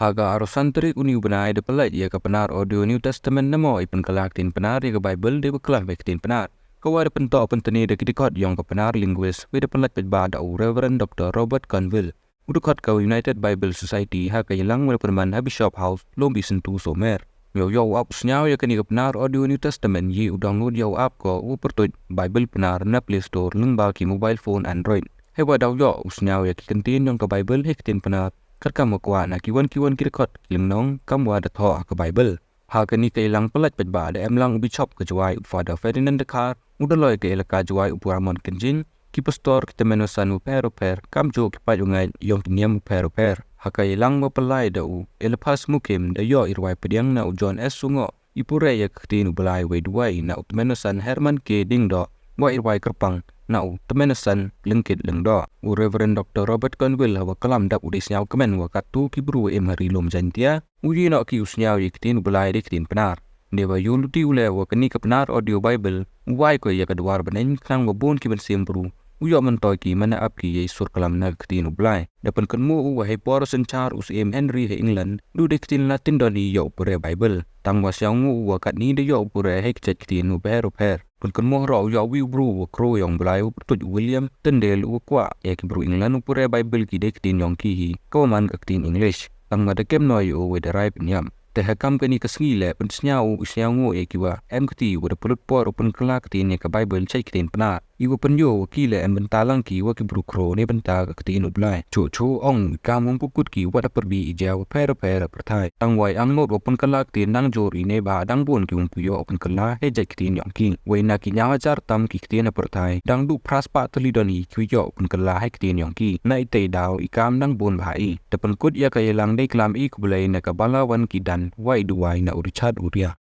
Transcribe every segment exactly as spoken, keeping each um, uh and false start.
Ha ka arphaw san tarik uni u bnai da pynlait ya ka Pnar Audio New Testament namo i pynkylla ktien Pnar ya ka Bible dei wa klam ya ktien Pnar. Ka wa da pyntoh pyntni da ki dkhot yong ka Pnar linguist, wa da pynlait paidbah da u Reverend Doctor Robert Conville, u dkhot ka United Bible Society, ha ka yalang wa da pynman ha Bishop House, Lumbi Syntu, Sohmer. Yow yow u ap u sniaw ya kani ka Pnar Audio New Testament, ye u download ya u app ko u pyrtuit Bible Pnar na Play Store lyngba ki mobile phone Android. Hei wa daw yow u sniaw ya ki kyntien yong ka Bible hei ktien Pnar, katkam wa kwah na ki wan ki wan ki dkhot ki lynnong kam wa da thoh ha ka Bible. Ha kani ka yalang pynlait paidbah da em lang u Bishop ka Jowai u Father Ferdinand Dkhar, u Dolloi ka Elaka Jowai u Pu Ramon Kynjing, ki pastor ki tymmen wa san wa pher wa pher, kamjooh ki paid wa ngait yong ki niam wa pher wa pher. Ha ka yalang wa pynlait da u Eliphas Mukim da yoh i rwai pdiang na u John S Sungoh, i pure ya ka ktien u Blai, wei da wai na u tymmen wa san Herman K Dingdoh, wa i rwai kyrpang na u tymmen wa san Lyngkit Lyngdoh. U Reverend Doctor Robert Conville ha wa klam dap u dei sniaw kmen wa katu ki bru wa em ha ri lum Jaintia, u ye noh ki u sniaw ya ktien u Blai dei ktien Pnar. Dei wa yoh luti u leh wa kani ka Pnar Audio Bible u wai ko ya ka dwar bneng khnang wa bun ki mynsiem bru u yoh myntoi ki man ap ki ya i sur klam na ka ktien u Blai. Da pynkynmaw u wa hei por synchar u Syiem Henry ha England, du dei ktien Latin don i yoh u pure Bible. Tang wa sniaw ngu u wa katni da yoh u pure hei ki jait ktien u pher u pher. Pynkynmaw roh u yoh wi u bru wa kro yong u Blai u pyrtuit u William Tyndale u wa kwah ya ki bru England u pure Bible ki dei ktien yong ki hi, ka wa man ka ktien English. Tang wa da kem noh ya u wei da rai pynyam. Te ha kam kani ka sngi leh pynsniaw u i sniaw ngu ya ki wa em kti wa da pynlut por u pynkylla ktien ya ka Bible chait ktien Pnar. I wa pynyoh wa ki leh em bynta lang ki wa ki bru kro ne bynta ka ktien u Blai. Chu chu ong i kam wa ym pu kut ki wa da pyrdi i ja wa pher pher pyrthai. Tang wa i angnud wa pynkylla ktien dang jur i ne ba dang bun ki wa ym pu yoh pynkylla hei jait ktien yong ki. Wei na ki ñiaw hajar tam ki ktien ha pyrthai, dang du phra spah tylli don i ki wa yoh pynkylla hei ktien yong ki. Na i tei daw i kam dang bun bha i. Da pynkut ya ka yalang dei klam i khublei na ka Balawan Kidan, wa i duwai na u Richard Uria.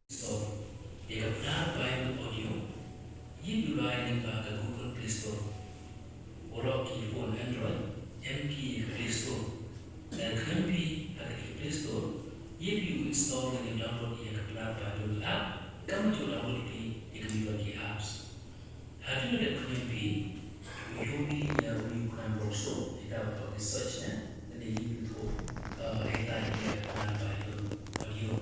So, ya ka Pnar Bible Audio, ye phi u lai lyngba ka Google Play Store. Waroh ki phone Android, em ki ya ka Play Store. Lada khlem phi ha ka Play Store, ye phi u install ne download ya ka Pnar Bible app, kamjooh download phi ya ka liwan ki apps. Hadien wa da khlem phi, u yoh phi ya u link number so, ita wa toh ki search ne, lane ye phi thoh, uh, ita ya ka Pnar Bible Audio.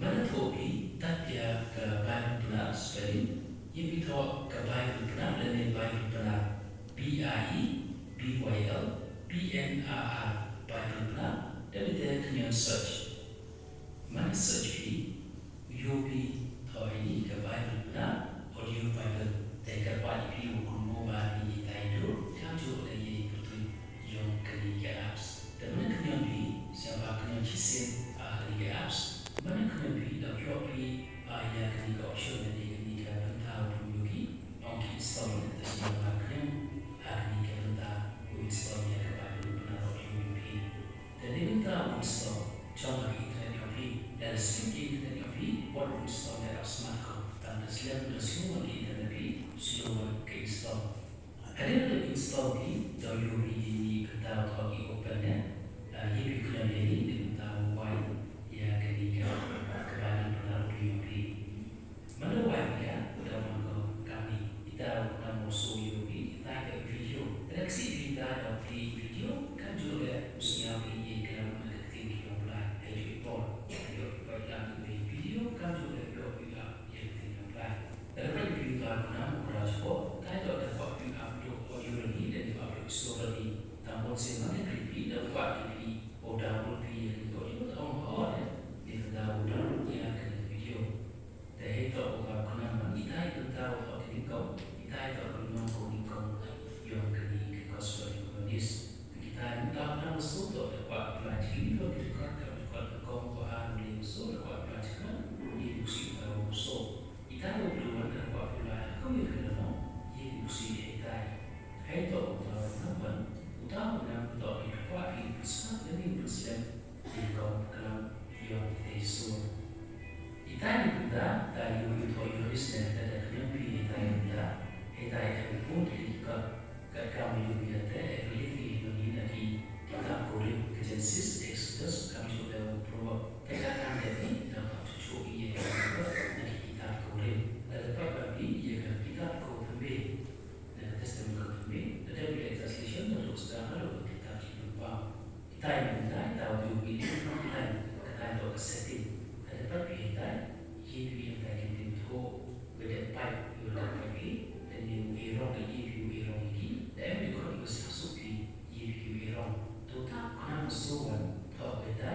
Manda thoh phi, type ya ka Bible Pnar spelling, ye phi thoh ka Bible Pnar, lane Bible Pnar, B I E B Y L P N R R, Bible Pnar, lane te khñion search. Manda search phi, u yoh phi thoh ini ka Bible Pnar Audio Bible. Te kyrpad ya phi wa kynmaw bha phi ya i tai dur, kamjooh leh ya i pyrtuit yong kani ka apps. Te manda khñion phi, sñiawbha khñion chisien ha kani ka apps. Manda khñion phi, daw yoh phi, ah, ya kani ka option lane kani ka bynta wa phi u yoh ki, ong ki install ne, te sñiawbha khñion ha kani ka bynta u install ya ka Bible Pnar Audio yong phi. Te neibynta u install, chong ha ka internet yong phi, lada speed ka internet yong phi, wat u install ya ka smartphone. Tang da slem, da slow wan ka internet phi, slow wan ka install. Hadien da install phi, daw yoh phi ini i bynta wa thoh ki open ne, ah, ye phi khñion ini, neibynta wa wai ya kani ka, ka Bible Pnar Audio yong phi. Manda wai phi ya, u da wan ko kamni. Ita wa khnang wow soo yoh phi, ita i video. Lada ksih phi ita daw phi video, kamjooh leh u sñiaw phi ya i klam na ka ktien ki yong u Blai. Heijooh i por, yow phi pait lang i video, kamjooh leh yow phi ap ya ka ktien yong u Blai. Lada pait phi ita wa khnang u kra chapor, ita i toh da kwah phi ap yoh audio lani, lane ap yoh i sur lani. Tang bun sien manda kri phi, da kwah ki phi wow download phi ya kani ka audio, da ong ho ne, neibynta wow download ya kani ka video. Te heitoh u ka khnang man, ita i bynta wa thoh ki nyngkong, ita i toh ka lynnong ka nyngkong yong kani ka Gospel Yohanes. Te kita i bynta khnang wa soo toh da kwah apply chi kyntu ki record, ka record nyngkong wa ha u le wa soo da kwah apply chi khnang, ye u ksih uta wa soo. Ita i wa blue wan da kwah apply ha ka wi ka lynnong, ye u ksih hei ita i. Heitoh uta wa khnang wan, uta wa khnang toh ki da kwah ki pynsmat lane pynslem. Ki kong klam yong kitei sur. Ita i bynta, da yoh phi thoh Yohanes ne, lada khñion phi ita i bynta, ita i em bun ki record, katkam Tæ mynta, tæ u yoh phi, tæ, tæ toh ka setting. Tæ da pat phi tæ, ye phi em tæ ki ktien thoh, wa da pat, yow da pat phi, tæ ni u e rong, da ye phi u e rong ki, da em ni khot ki wa sñiawsuk phi, ye phi ki u e rong. To tæ khana u so wan, thoh ka tæ,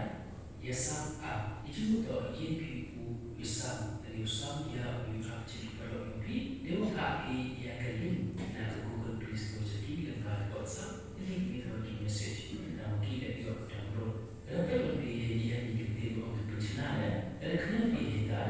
ya sam a, i jingmut toh ye phi u, ya sam, tæ ni u sam ya, u yoh hap chi ki paralok yong phi, de wa phah phi, ya ka link, na ka Google Play Store cha ki, link ka WhatsApp, link ni toh ki message, na wa ki da yoh download. Lada pynlong phi hei ni, hei ni ki ktien wa ong ki pynchna le, lada khnang phi hei tæ,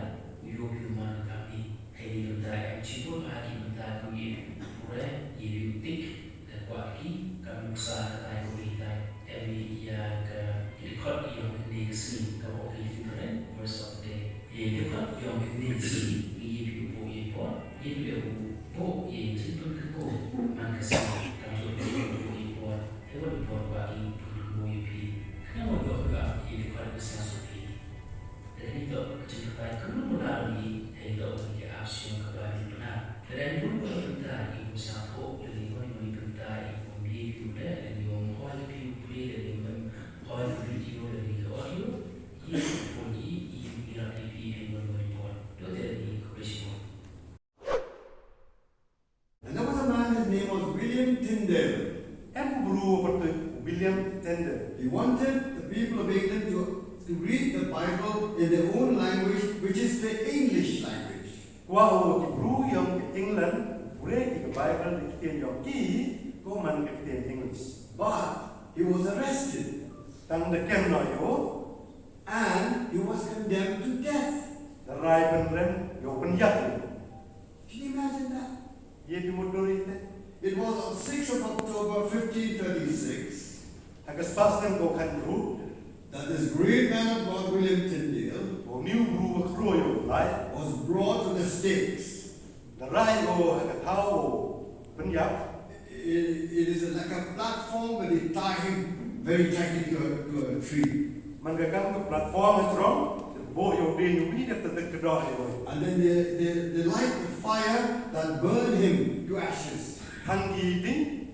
u yoh phi u man ka kam ni. Hei ni bynta em chibun ha ki bynta ki u ye phi u pule, ye phi u tik, da kwah ki, kam nuksa ka tæ ko hei tæ. Em ni ya ka, ki dkhot yong ini ka sngi, ka wa ong hei different verse of the day. Ye dkhot yong ini ka sngi, ngi ye phi u booh ye por, ye phi u booh ye jingpynkynmoo, man ka sngi, kamjooh phi u booh ye por, hei wa da por wa ki pynpynmoo ya phi. Khnang wa yoh phi ap ya ki dkhot ka sñiawsuk phi. Tæ kani toh ka jingbatai kynmoo la yong i, hei toh ka ni ki apps yong ka Bible Pnar. Tæ da em bun ka bynta i bun sñiawthooh, lane wani wani bynta i bun ye phi u leh, lane wam hoi ya phi u play, lane wam hoi ya video, lane ka audio. Ye phi u phone i, i yow irap ya phi hei wani wani por. Toh tæ ni, khublei chibun. And there was a man, his name was William Tyndale. Em u bru wa pyrtuid u William Tyndale. He wanted the people of England to, to read the Bible in their own language, which is the English language. Kwah u wa ki bru yong ka England u pule ki ka Bible da ki ktien yong ki, ko man ka ktien English. But he was arrested. Tang da kem noh ya o. And he was condemned to death. Da rai pynrem, yow pynyap. Can you imagine that? Ye phi mut dur i tæ? It was on sixth of October fifteen thirty-six. Ha ka spah snem kawa khatynru. That this great man of God, William Tyndale, wa u ni u bru wa khroo yong u Blai, was brought to the stakes. Da rai ko ha ka thaw wow pynyap. It, it is like a platform where they tie him very tightly to a, to a tree. Man ka kam ka platform hajrong, da booh yow dieñ uwi da da kdoh yow. And then they, they, they light the fire that burned him to ashes. Hang ki dieñ,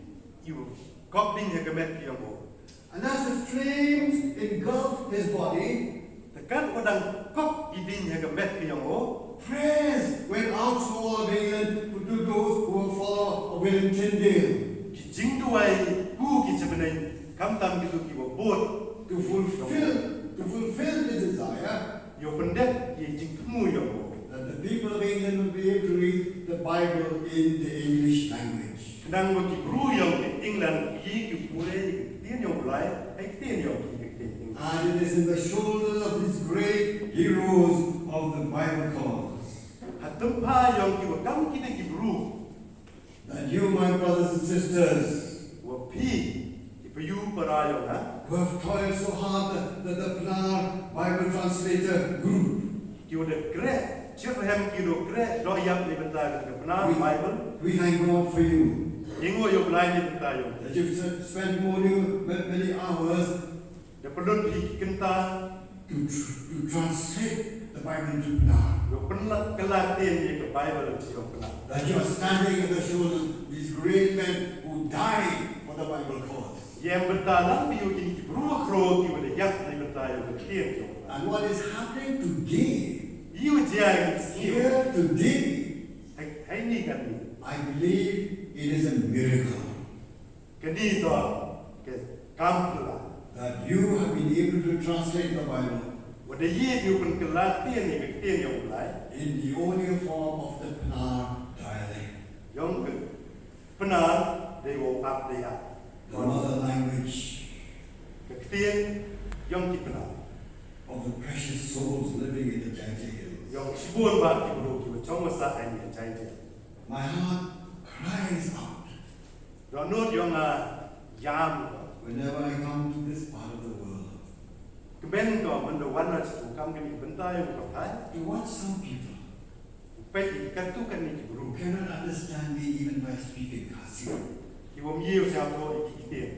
yow kop dieñ ha ka met ki yong o. And as the flames engulfed his body, tæ katwa dang kop ki dieñ ha ka met ki yong o, prayers went out to all of England, to those who were follower of William Tyndale. Ki jingduwai ku ki cha bneiñ, khamtam kitu ki wa bood. To fulfill, to fulfill the desire. Yow pyndep ya i jingthmu yong o. That the people of England would be able to read the Bible in the English language. Khnang wa ki bru yong ka England ki ye ki pule ya ka ktien yong u Blai, ha ka ktien yong ki, ka ktien English. And it is in the shoulders of these great heroes of the Bible cause. Ha tympha yong ki wa kam ki tæ ki bru. That you, my brothers and sisters, wa phi, ki payu para yong nga, who have toiled so hard, the, the, the Pnar Bible Translator Group, ki wa da kreh, chirhem ki wa da kreh, doh yap neibynta ka Pnar Bible. We, we thank God for you. Yngu yow Blai neibynta yong. That you've s-, spent many, many hours Da pynlut phi ki kynta. To tr-, to translate the Bible into Pnar. Yow pynkylla ktien ya ka Bible cha yong Pnar. That you are standing at the shoulder of these great men who died for the Bible cause. Ya em bynta lang phi yow kini ki bru wa khroo ki wa da yap neibynta yong ka ktien yong Pnar. And what is happening today, ye wa jia ini ki sngi, here today, hei, heini katni, I believe it is a miracle. Kani toh ka kam phylla. That you have been able to translate the Bible. Wa da ye phi u pynkylla ktien ya ka ktien yong u Blai. In the audio form of the Pnar dialect. Yong ka Pnar dei wow ap dei ap. The mother language. Ka ktien yong ki Pnar. Of the precious souls living in the Jaintia Hills. Yong chibun bha ki bru ki wa chong wa sah ha ini ka Jaintia. My heart cries out. Dohnud yong nga yam ko. Whenever I come to this part of the world, kmen ko man da wan na chitu kam kani ka bynta yong ka pyrthai. To watch some people. Peit ki katu kani ki bru. Cannot understand me even by speaking Khasi. Ki wym ye u sñiawthooh ki ktien.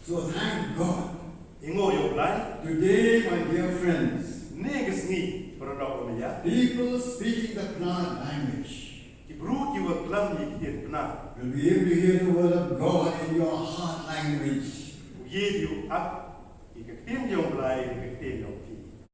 So thank God. Yngu yow Blai. Today, my dear friends, ynne ka sngi, paralok wa maya, people speaking the Pnar language. Ki bru ki wa klam ya ka ktien Pnar. Will be able to hear the word of God in your heart language. U ye phi u ap ka ktien yong u Blai